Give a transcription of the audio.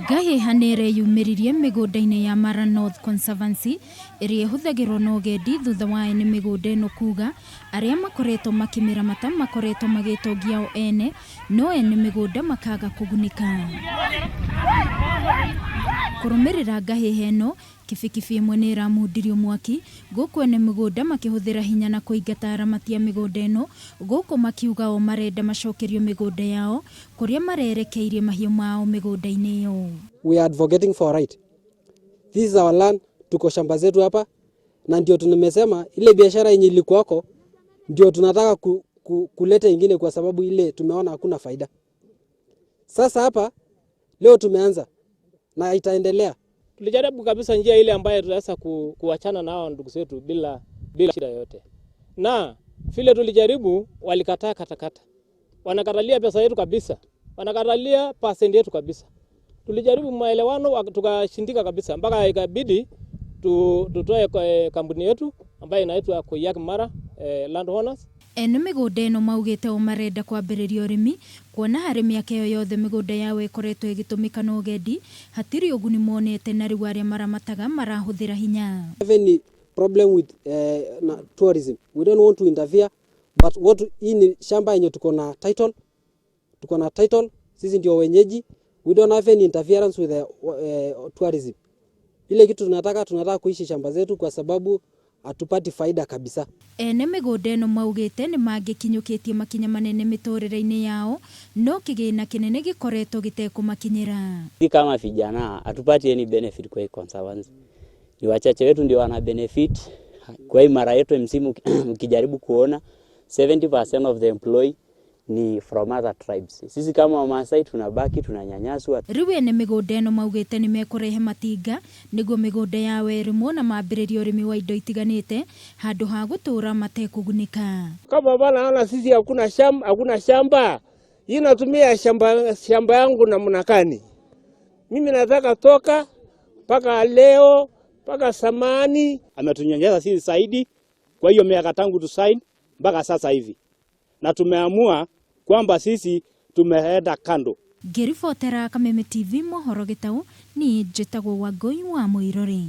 Ngahĩha nĩ ĩreyumĩririe mĩgũnda-inĩ ya Mara North Conservancy ĩrĩa ĩhũthagĩrwo na ũgendi thutha wa ene mĩgũnda ĩno kuga arĩa makoretwo makĩmĩramata makoretwo magĩtongia o ene no ene mĩgũnda makaga kũgunĩka. Kũrũmĩrĩra ngahĩha ĩno, kibikibi ĩmwe nĩ ĩramundirio mwaki gũkũ ene mĩgũnda makĩhũthĩra hinya na kũingata aramati a mĩgũnda ĩno gũkũ makiuga o marenda macokerio mĩgũnda yao kũrĩa marerekeirie mahiũ mao mĩgũnda-inĩ ĩyo. We are advocating for right. This is our land, tuko shamba zetu hapa, na ndio tumesema ile biashara yenye ilikuwako ndio tunataka kuleta ingine, kwa sababu ile tumeona hakuna faida. Sasa hapa leo tumeanza na itaendelea. Tulijaribu kabisa njia ile ambayo tunaweza kuachana na hao ndugu zetu bila shida yoyote, na vile tulijaribu walikataa katakata, wanakatalia pesa yetu kabisa, wanakatalia percent yetu kabisa. Tulijaribu maelewano tukashindika kabisa, mpaka ikabidi tutoe kampuni yetu ambayo inaitwa Koiyak Mara Landowners. Ene mĩgũnda ĩno maugĩte o marenda kwambĩrĩria ũrĩmi kuona harĩ mĩaka ĩyo yothe mĩgũnda yao ĩkoretwo ĩgĩtũmĩka na ũgendi hatirĩ ũguni monete na rĩu arĩa maramataga marahũthĩra hinya. Have any problem with na tourism. We don't want to interfere, but what hii ni shamba yenye tuko na title, tuko na title, sisi ndio wenyeji. We don't have any interference with the tourism. Ile kitu tunataka kuishi shamba zetu kwa sababu hatupati faida kabisa. Ene mĩgũnda ĩno maugĩte nĩ mangĩkinyũkĩtie makinya manene mĩtũrĩre-inĩ yao no kĩgĩna kĩnene gĩkoretwo gĩtekũmakinyĩra. Sisi kama vijana hatupati any benefit kwa hii conservancy. Ni wachache wetu ndio wana benefit kwa hii Mara yetu msimu. Ukijaribu kuona, 70% of the employee ni from other tribes. Sisi kama Wamasai tunabaki tunanyanyaswa. Rĩu ene mĩgũnda ĩno maugĩte nĩ mekũrehe matinga nĩguo mĩgũnda yao ĩrĩmwo na mambĩrĩrie ũrĩmi wa indo itiganĩte handũ ha gũtũũra matekũgunĩka. Kama bana ana sisi hakuna shamba, hakuna shamba. Hii natumia shamba yangu namna gani? Mimi nataka toka mpaka leo mpaka samani. Ametunyanyasa sisi zaidi kwa hiyo miaka tangu tu sign mpaka sasa hivi, na tumeamua kwamba sisi tumeenda kando. Ngĩribotera Kameme TV mohoro gĩtaũ, niĩ njĩtagwo Wangũi wa Mũirũrĩ.